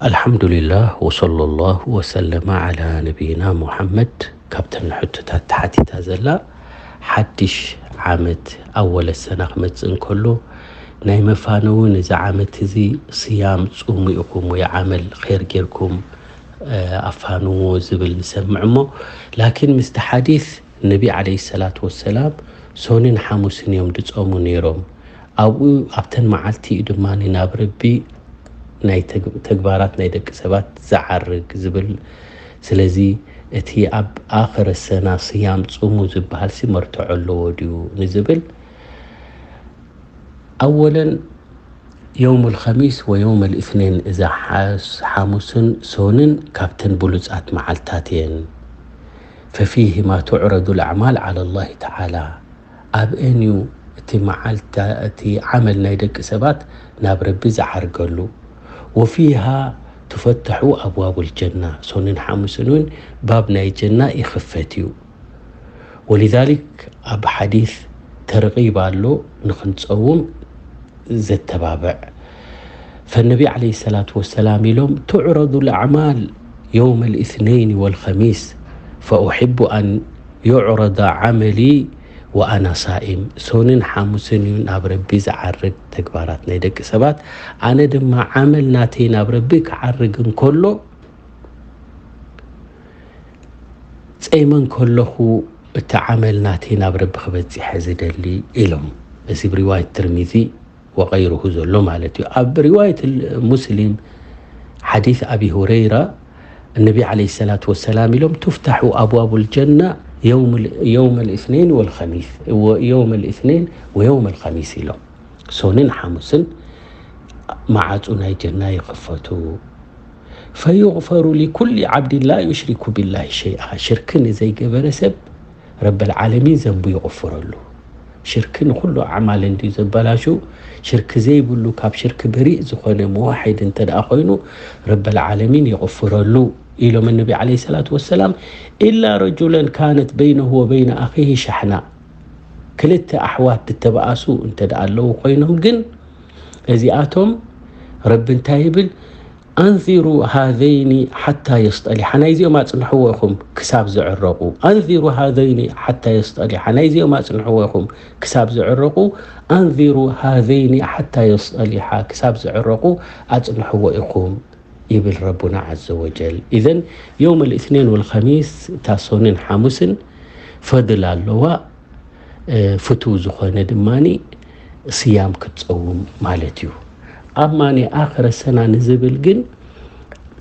ኣልሓምዱሊላህ ወሰለላሁ ወሰለመ ዓላ ነቢይና ሙሓመድ። ካብተን ሕቶታት ተሓቲታ ዘላ፣ ሓድሽ ዓመት ኣወለ ሰና ክመጽእ እንከሎ፣ ናይ መፋነዊ ነዚ ዓመት እዚ ስያም ጹሙ ኢኹም ወይ ዓመል ኼር ጌርኩም፣ እ፣ ኣፋንዎ ዝብል ንሰምዕ እሞ፣ ላኪን ምስቲ ሓዲስ ነቢ ዓለይሂ ሰላቱ ወሰላም ሶንን ሓሙስን እዮም ድጾሙ ነይሮም። ኣብኡ ኣብተን መዓልቲ እዩ ድማ ናብ ረቢ ናይ ተግ-፣ ተግባራት ናይ ደቂ ሰባት ዝዓርግ ዝብል። ስለዚ እቲ ኣብ ኣኸረ ሰና ስያም ጹሙ ዝበሃል ሲ መርትዖ ኣለዎ ድዩ ንዝብል፣ ኣወለን የውም ልኸሚስ ወየውም ልእትኔን እዛ ሓስ-፣ ሓሙስን ሶንን ካብተን ብሉጻት መዓልታት እየን። ፈፊህማ ትዕረዱ ልኣዕማል ዓላ ላሂ ተዓላ። ኣብአን እዩ እቲ መዓልታ-፣ እቲ ዓመል ናይ ደቂ ሰባት ናብ ረቢ ዝዓርገሉ። ወፊሃ ትፈተሑ ኣብዋቡ ልጀና፣ ሶንን ሓሙስን እውን ባብ ናይ ጀና ይኽፈት እዩ። ወሊዛሊክ ኣብ ሓዲስ ተርጊብ ኣሎ ንኽንጸውም ዘተባብዕ። ፈነቢ ዓለይሂ ሰላቱ ወሰላም ኢሎም፣ ትዕረዱ ልኣዕማል የውም ልእትነይን ወልኸሚስ፣ ፈኡሕቡ ኣን ዩዕረዳ ዓመሊ ወኣና ሳኢም። ሶንን ሓሙስን እዩ ናብ ረቢ ዝዓርግ ተግባራት ናይ ደቂ ሰባት። ኣነ ድማ ዓመል ናተይ ናብ ረቢ ክዓርግ እንከሎ፣ ጸይመ እንከለኹ እቲ ዓመል ናተይ ናብ ረቢ ክበጽሕ ዝደሊ ኢሎም። እዚ ብሪዋየት ትርሚዚ ወገይሩሁ ዘሎ ማለት እዩ። ኣብ ሪዋየት ሙስሊም ሓዲስ ኣቢ ሁረይራ፣ እነቢ ዓለይሂ ሰላቱ ወሰላም ኢሎም፣ ቱፍታሑ ኣብዋቡ ልጀና የውም ል-፣ የውም ልእስነይን ወልኸሚስ፣ ወ-፣ የውም ልእስነይን ወየውም ልኸሚስ ኢሎም። ሶንን ሓሙስን መዓጹ ናይ ጀና ይኽፈቱ። ፈዩግፈሩ ሊኩሊ ዓብዲን ላ ዩሽሪኩ ቢላሂ ሸይኣ። ሽርኪ ንዘይገበረ ሰብ ረበል ዓለሚን ዘንቡ ይቕፍረሉ። ሽርኪ ንኹሉ ኣዕማል እንድዩ ዘበላሹ፣ ሽርኪ ዘይብሉ ካብ ሽርኪ በሪእ ዝኾነ መዋሒድ እንተ ደኣ ኮይኑ ረበል ዓለሚን ይቕፍረሉ ኢሎም እነቢ ዓለይሂ ሰላቱ ወሰላም። ኢላ ረጁለን ካነት በይነሁ ወበይነ ኣኺሂ ሸሕና፣ ክልተ ኣሕዋት ዝተበኣሱ እንተ ደኣ ኣለዉ ኮይኖም ግን እዚኣቶም ረቢ እንታይ ይብል? ኣንዚሩ ሃዘይኒ ሓታ የስጠሊሓ፣ ናይዚኦም ኣጽንሕዎ ኢኹም ክሳብ ዝዕረቑ። ኣንዚሩ ሃዘይኒ ሓታ የስጠሊሓ፣ ናይዚኦም ኣጽንሕዎ ኢኹም ክሳብ ዝዕረቑ። ኣንዚሩ ሃዘይኒ ሓታ የስጠሊሓ፣ ክሳብ ዝዕረቑ ኣጽንሕዎ ኢኹም ይብል ረቡና ዓዘ ወጀል። ኢዘን የውም ልእትኔን ወልኸሚስ፣ እታ ሶንን ሓሙስን ፈድል ኣለዋ። እ፣ ፍቱው ዝኾነ ድማኒ ስያም ክትጸውም ማለት እዩ። ኣማ ናይ ኣኸረ ሰና ንዝብል ግን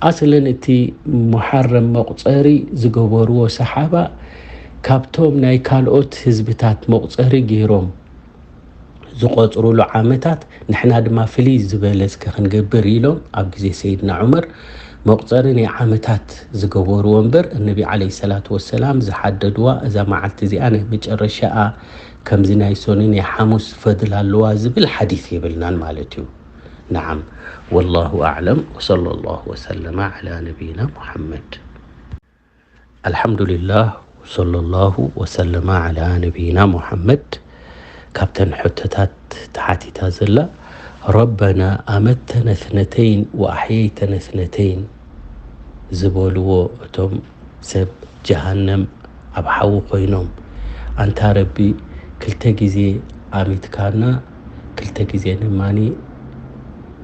ኣስለን እቲ ሙሓረም መቑጸሪ ዝገበርዎ ሰሓባ ካብቶም ናይ ካልኦት ህዝብታት መቑጸሪ ገይሮም ዝቖጽሩሉ ዓመታት ንሕና ድማ ፍልይ ዝበለ እስከ ክንገብር ኢሎም ኣብ ግዜ ሰይድና ዑመር መቑጸሪ ናይ ዓመታት ዝገበርዎ እምበር፣ እነቢ ዓለይሂ ሰላቱ ወሰላም ዝሓደድዋ እዛ መዓልቲ እዚኣ ናይ መጨረሻኣ ከምዚ ናይ ሶኒ ናይ ሓሙስ ፈድል ኣለዋ ዝብል ሓዲስ የብልናን ማለት እዩ። ነዓም፣ ወላሁ ኣዕለም፣ ወሰለላሁ ወሰለመ ዓላ ነቢይና ሙሓመድ። ኣልሓምዱሊላህ፣ ወሰለላሁ ወሰለመ ዓላ ነቢይና ሙሓመድ። ካብተን ሕቶታት ተሓቲታ ዘላ፣ ረበና ኣመተነ እትነተይን ወኣሕየይተነ እትነተይን ዝበልዎ እቶም ሰብ ጀሃነም ኣብ ሓዊ ኮይኖም፣ ኣንታ ረቢ ክልተ ግዜ ኣሚትካና፣ ክልተ ግዜ ድማኒ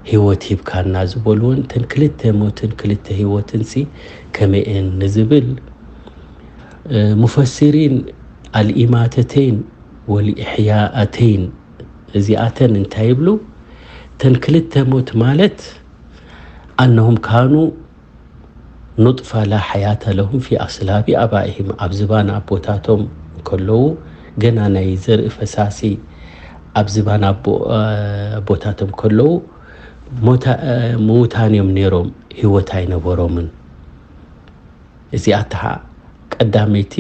ህይወት ሂብካና ዝበልዎን፣ እተን ክልተ ሞትን ክልተ ህይወትንሲ ከመይ'የን ንዝብል፣ እ፣ ሙፈሲሪን ኣልኢማተተይን ወልኢሕያኣተይን እዚኣተን እንታይ ይብሉ? እተን ክልተ ሞት ማለት ኣነሁም ካኑ ኑጥፋ ላ ሓያተ ለሁም ፊ ኣስላቢ ኣባኢሂም፣ ኣብ ዝባን ኣቦታቶም ከለዉ፣ ገና ናይ ዘርኢ ፈሳሲ ኣብ ዝባን ኣቦ-፣ ኣቦታቶም ከለዉ ሞታ-፣ ምዉታን እዮም ነይሮም፣ ህይወት ኣይነበሮምን። እዚኣታ ቀዳመይቲ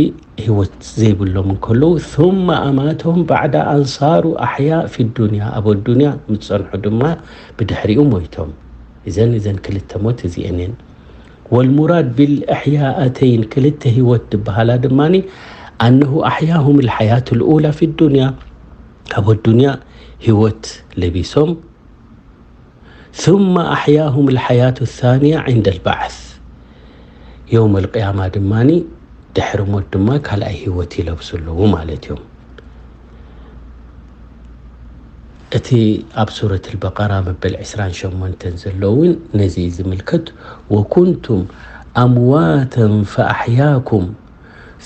ህይወት ዘይብሎም እንከለዉ፣ ثم ኣማቶም ባዕዳ ኣንሳሩ ኣሕያ ፊ ዱንያ፣ ኣብ ኣዱንያ ምስ ጸንሑ ድማ ብድሕሪኡ ሞይቶም። እዘን፣ እዘን ክልተ ሞት እዚአን እየን። ወልሙራድ ቢልእሕያኣተይን፣ ክልተ ህይወት ዝበሃላ ድማኒ፣ ኣነሁ ኣሕያሁም ልሓያት ልኡላ ፊ ዱንያ፣ ኣብ ኣዱንያ ህይወት ለቢሶም፣ ثم أحياهم الحياة الثانية عند البعث. የውመል ቅያማ ድማኒ ድሕሪ ሞት ድማ ካልኣይ ህይወት ይለብሱ ኣለዉ ማለት እዮም። እቲ ኣብ ሱረት ኣልበቀራ መበል ዕስራን ሸሞንተን ዘሎ እውን ነዚ እዩ ዝምልከት። وكنتم أمواتا فأحياكم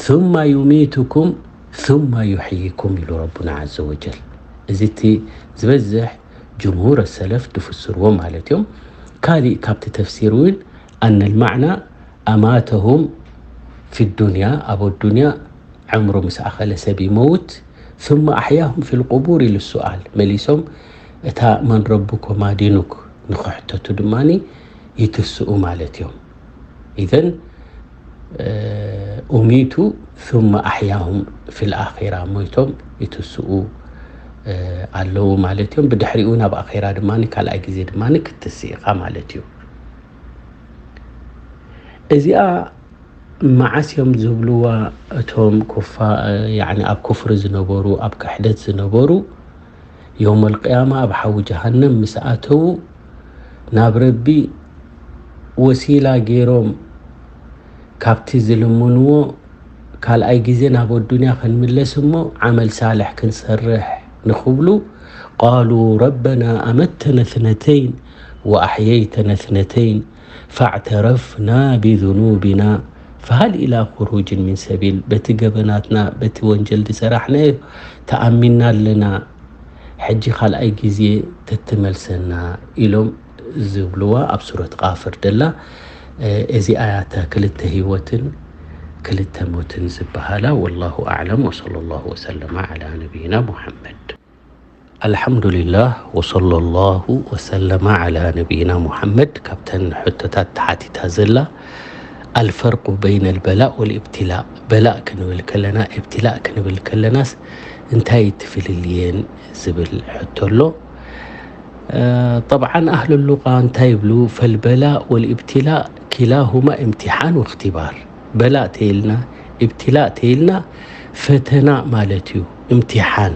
ثم يميتكم ثم يحييكم ኢሉ ረቡና عز وجل። እዚ እቲ ዝበዝሕ ጅምሁር ሰለፍ ድፍስርዎ ማለት እዮም። ካሊእ ካብቲ ተፍሲር እውን أن المعنى أماتهم في الدنيا ኣብ ኣዱንያ ዕምሩ ምስ ኣኸለ ሰብ ይመውት ثم أحياهم في القبور ኢሉ ሱኣል መሊሶም እታ መን ረቡኩም ኣዲኑክ ንኽሕተቱ ድማ ይትስኡ ማለት እዮም። ኢዘን ኡሚቱ ثم أحياهم في الآخرة ሞይቶም ይትስኡ ኣለዉ ማለት እዮም። ብድሕሪኡ ናብ ኣኼራ ድማ ካልኣይ ግዜ ድማ ክትስእ ኢኻ ማለት እዩ። እዚኣ መዓስ እዮም ዝብልዋ እቶም ኩፋ ያኒ ኣብ ኩፍሪ ዝነበሩ ኣብ ክሕደት ዝነበሩ የውመል ቅያማ ኣብ ሓዊ ጀሃነም ምስ ኣተዉ ናብ ረቢ ወሲላ ገይሮም ካብቲ ዝልምንዎ ካልኣይ ግዜ ናብ ኣዱንያ ክንምለስ እሞ ዓመል ሳልሕ ክንሰርሕ ንኽብሉ ቃሉ ረበና ኣመተነ እትነተይን ወኣሕየይተነ እትነተይን ፈዕተረፍና ቢዙኑቢና ፈሃል ኢላ ኹሩጅን ሚን ሰቢል በቲ ገበናትና በቲ ወንጀል ዝሰራሕናዮ ተኣሚና ኣለና ሕጂ ካልኣይ ግዜ ተትመልሰና ኢሎም ዝብልዋ ኣብ ሱረት ቃፍር ደላ እዚኣ እያ እታ ክልተ ህይወትን ክልተ ሞትን ዝበሃላ። ወላሁ ኣዕለም ወሰለ ላሁ ወሰለማ ዓላ ነቢይና ሙሐመድ። ኣልሓምዱሊላህ ወሰለ ላሁ ወሰለማ ዓላ ነቢይና ሙሐመድ። ካብተን ሕቶታት ተሓቲታ ዘላ ኣልፈርቁ በይነ ልበላእ ወልእብትላእ በላእ ክንብል ከለና እብትላእ ክንብል ከለናስ እንታይ ትፍልልየን ዝብል ሕቶ ኣሎ። ጠብዓን ኣህሉ ሉቃ እንታይ ይብሉ? ፈልበላእ ወልእብትላእ ኪላሁማ እምትሓን ወእክትባር። በላእ ተይልና እብትላእ ተይልና ፈተና ማለት እዩ። እምትሓን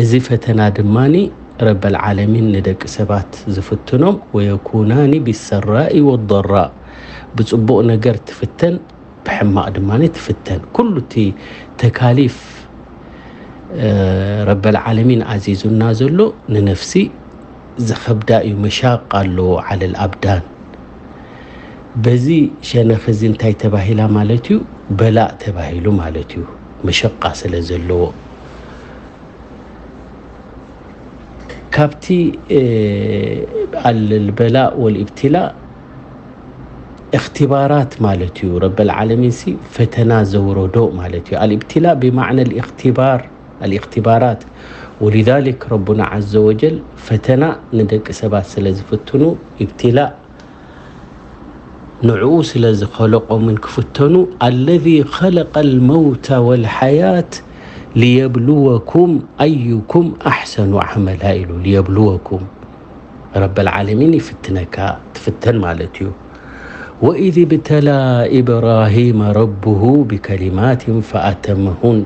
እዚ ፈተና ድማኒ ረበል ዓለሚን ንደቂ ሰባት ዝፍትኖም ወየኩናኒ ቢሰራኢ ወደራእ ብፅቡቕ ነገር ትፍተን ብሕማቕ ድማ ትፍተን። ኩሉ እቲ ተካሊፍ ረበል ዓለሚን ኣዚዙና ዘሎ ንነፍሲ ዝኸብዳ እዩ። መሻቅ ኣለዎ ዓለል ኣብዳን። በዚ ሸነኽ እዚ እንታይ ተባሂላ ማለት እዩ? በላእ ተባሂሉ ማለት እዩ። መሸቃ ስለ ዘለዎ ካብቲ ኣልበላእ ወልእብትላእ እክትባራት ማለት እዩ። ረበል ዓለሚን ሲ ፈተና ዘውረዶ ማለት እዩ። ኣልእብትላእ ብማዕነ ልእክትባር ኣልእክትባራት ወሊዛሊክ ረቡና ዓዘ ወጀል ፈተና ንደቂ ሰባት ስለ ዝፍትኑ እብትላእ ንዕኡ ስለ ዝኸለቆምን ክፍተኑ ኣለዚ ኸለቀ ልመውተ ወልሓያት ሊየብልወኩም ኣዩኩም ኣሕሰኑ ዓመላ ኢሉ። ሊየብልወኩም ረበል ዓለሚን ይፍትነካ ትፍተን ማለት እዩ። ወኢዝ ብተላ ኢብራሂመ ረብሁ ብከሊማትን ፈኣተመሁን።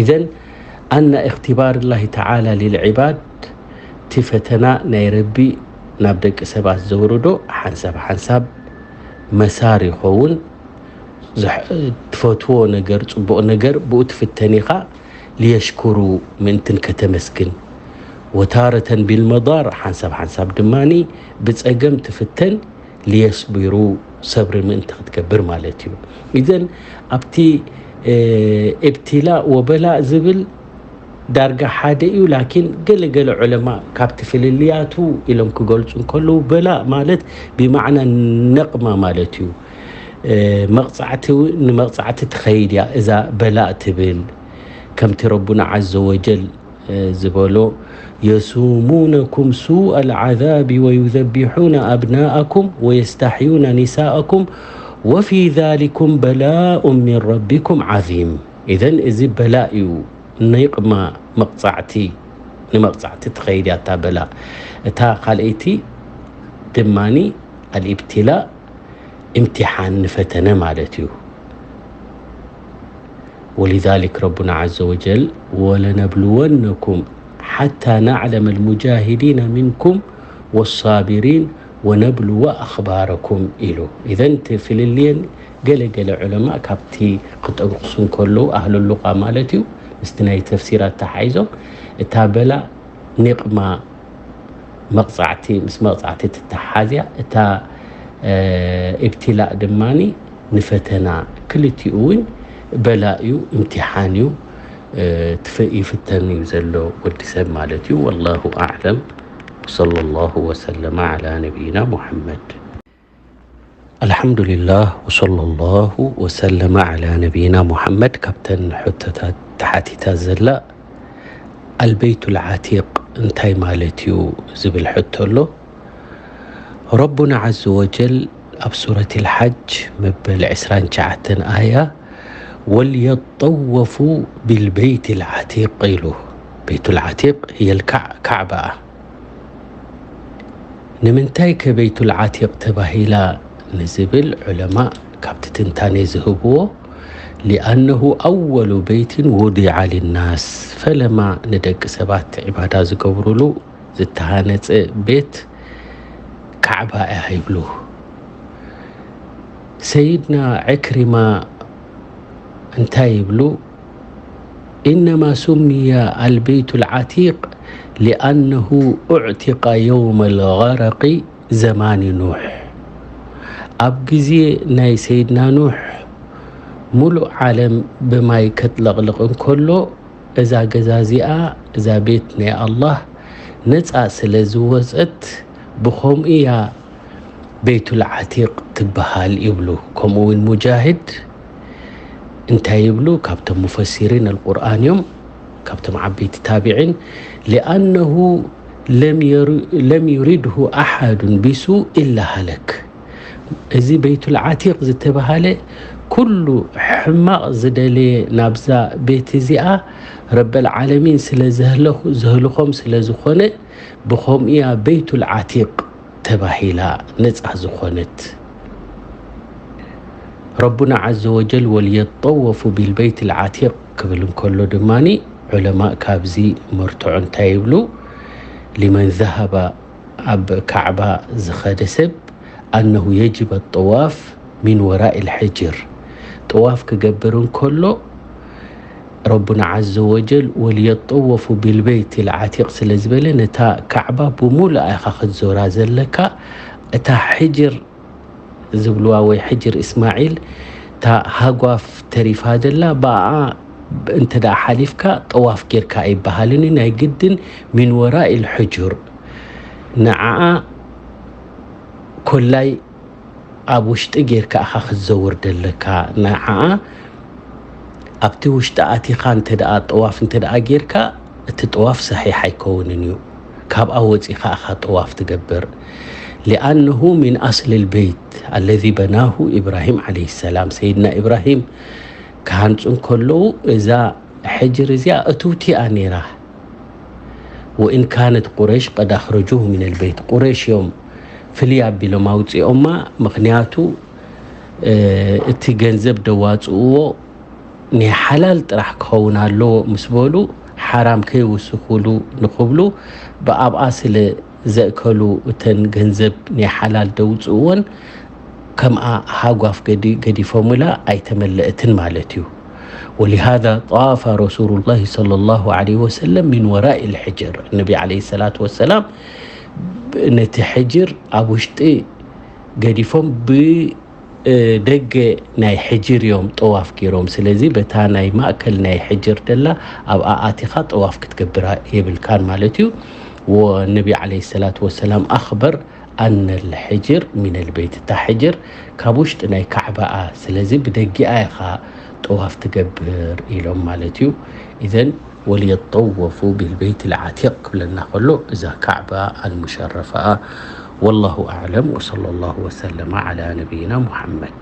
ኢዘን ኣና እክትባር ላሂ ተዓላ ሊልዕባድ እቲ ፈተና ናይ ረቢ ናብ ደቂ ሰባት ዘውርዶ ሓንሳብ ሓንሳብ መሳር ይኸውን። ዝሕ- ትፈትዎ ነገር ፅቡቕ ነገር ብኡ ትፍተን ኢኻ። ሊየሽኩሩ ምእንትን ከተመስግን ወታረተን ቢልመዳር ሓንሳብ ሓንሳብ ድማኒ ብፀገም ትፍተን ሊየስቢሩ ሰብሪ ምእንቲ ክትገብር ማለት እዩ። ኢዘን ኣብቲ እብትላእ ወበላእ ዝብል ዳርጋ ሓደ እዩ። ላኪን ገለገለ ዑለማ ካብቲ ፍልልያቱ ኢሎም ክገልፁ እንከለዉ በላእ ማለት ብማዕና ነቕማ ማለት እዩ። መቕፃዕቲ ንመቕፃዕቲ ትኸይድ እያ እዛ በላእ ትብል። ከምቲ ረቡና ዓዘ ወጀል ዝበሎ የሱሙነኩም ሱእ ኣልዓዛቢ ወዩዘቢሑነ ኣብናኣኩም ወየስታሕዩነ ኒሳኣኩም ወፊ ዛሊኩም በላኡን ሚን ረቢኩም ዓዚም። ኢዘን እዚ በላእ እዩ። ንቕማ መቕፃዕቲ ንመቕፃዕቲ ትኸይድ እያ እታ በላእ። እታ ካልኣይቲ ድማኒ ኣልኢብትላእ እምትሓን ንፈተነ ማለት እዩ። ወሊዛሊክ ረቡና ዓዘ ወጀል ወለነብልወነኩም ሓታ ናዕለመ ልሙጃሂዲነ ሚንኩም والصابرين ونبلو أخباركم ኢሉ። ኢዘን እቲ ፍልልየን ገለ ገለ ዑለማ ካብቲ ክጠንቁሱ እንከለዉ ኣህሉ ሉቃ ማለት እዩ፣ ምስቲ ናይ ተፍሲር ኣተሓሒዞም እታ በላ ኒቕማ መቕጻዕቲ ምስ መቕጻዕቲ ትተሓሓዝ እያ። እታ ኢብትላእ ድማ ንፈተና፣ ክልቲኡ እውን በላ እዩ፣ እምትሓን እዩ፣ ይፍተን እዩ ዘሎ ወዲ ሰብ ማለት እዩ። والله أعلم، وصلى الله وسلم على نبينا محمد. الحمد لله، وصلى الله وسلم على نبينا محمد። ካብተን ሕቶታት ተሓቲታ ዘላ البيت العتيق እንታይ ማለት እዩ ዝብል ሕቶ ኣሎ። ረቡና عز وجل ኣብ ሱረት الحج መበል ዕስራን ትሽዓተን ኣያ وليطوفوا بالبيت العتيق ኢሉ። ቤቱል ዓቲቅ هي الكع-፣ ካዕባ እያ። ንምንታይ ከ ቤቱል ዓቲቅ ተባሂላ ንዝብል ዑለማ ካብቲ ትንታኔ ዝህብዎ لأنه أول بيت وضع للناس ፈለማ ንደቂ ሰባት ዒባዳ ዝገብሩሉ ዝተሃነፀ ቤት ካዕባ እያ ይብሉ። ሰይድና ዕክሪማ እንታይ ይብሉ? إنما سمي البيت العتيق لأنه أعتق يوم الغرق زمان نوح። ኣብ ግዜ ናይ ሰይድና ኑሕ ሙሉእ ዓለም ብማይ ከጥለቕልቕ እንከሎ እዛ ገዛ እዚኣ፣ እዛ ቤት ናይ ኣላህ ነፃ ስለ ዝወፀት ብኸምኡ እያ ቤቱል ዓቲቅ ትበሃል ይብሉ። ከምኡ እውን ሙጃሂድ እንታይ ይብሉ? ካብቶም ሙፈሲሪን ኣልቁርኣን እዮም፣ ካብቶም ዓበይቲ ታቢዒን። لأنه لم ير-، لم يرده أحد بسوء إلا هلك። እዚ ቤቱል ዓቲቅ ዝተባሃለ ኩሉ ሕማቕ ዝደለየ ናብዛ ቤት እዚኣ ረበል ዓለሚን ስለ ዘህለኹ-፣ ዘህልኾም ስለ ዝኾነ ብኸምኡ እያ ቤቱል ዓቲቅ ተባሂላ ነፃ ዝኾነት። ረቡና عز وجل وليطوفوا بالبيت العتيق ክብል እንከሎ ድማ ዑለማ ካብዚ መርትዖ እንታይ ይብሉ? لمن ذهب ኣብ ካዕባ ዝኸደ ሰብ أنه يجب الطواف من وراء الحجر። ጠዋፍ ክገብር እንከሎ ረቡና عز وجل وليطوفوا بالبيت العتيق ስለ ዝበለ ነታ ካዕባ ብሙሉኣ ኢኻ ክትዞራ ዘለካ። እታ ሕጅር ዝብልዋ ወይ ሕጅር እስማዒል እታ ሃጓፍ ተሪፋ ዘላ ብኣኣ እንተ ደኣ ሓሊፍካ ጠዋፍ ጌርካ ኣይበሃልን እዩ። ናይ ግድን من وراء الحجر ንዓኣ ኮላይ ኣብ ውሽጢ ጌርካ ኢኻ ክትዘውር ደለካ። ንዓኣ ኣብቲ ውሽጢ ኣቲኻ እንተ ደኣ ጠዋፍ እንተ ደኣ ጌርካ እቲ ጠዋፍ ሰሒሕ ኣይከውንን እዩ። ካብኣ ወጺኻ ኢኻ ጠዋፍ ትገብር። لأنه من أصل البيت الذي بناه إبراهيم عليه السلام። ሰይድና ኢብራሂም ክሃንጹ እንከለዉ እዛ ሕጅር እዚኣ እትውቲ እያ ነይራ። وإن كانت قريش قد أخرجوه من البيت። ቁረይሽ እዮም ፍልይ ኣቢሎም ኣውፂኦማ። ምኽንያቱ እቲ ገንዘብ ደዋፅእዎ ናይ ሓላል ጥራሕ ክኸውን ኣለዎ ምስ በሉ ሓራም ከይውስኹሉ ንኽብሉ ብኣብኣ ስለ ዘእከሉ እተን ገንዘብ ናይ ሓላል ደውፅእዎን ከምኣ ሃጓፍ ገዲ-፣ ገዲፎምላ ኣይተመለእትን ማለት እዩ። ولهذا طاف رسول الله صلى الله عليه وسلم من وراء الحجر። ነቢ عليه الصلاة والسلام ነቲ ሕጅር ኣብ ውሽጢ ገዲፎም ብ-፣ ደገ ናይ ሕጅር እዮም ጠዋፍ ገይሮም። ስለዚ በታ ናይ ማእከል ናይ ሕጅር ደላ ኣብኣ ኣቲኻ ጠዋፍ ክትገብራ የብልካን ማለት እዩ። ወነቢ عليه الصلاة والسلام أخبر أن الحجر من البيت። እታ ሕጅር ካብ ውሽጢ ናይ ካዕባ እያ። ስለዚ ብደጊኣ ኢኻ ጠዋፍ ትገብር ኢሎም ማለት እዩ። إذن وليطوفوا بالبيت العتيق ክብለና ከሎ እዛ ካዕባ المشرفة እያ። والله أعلم، وصلى الله وسلم على نبينا محمد።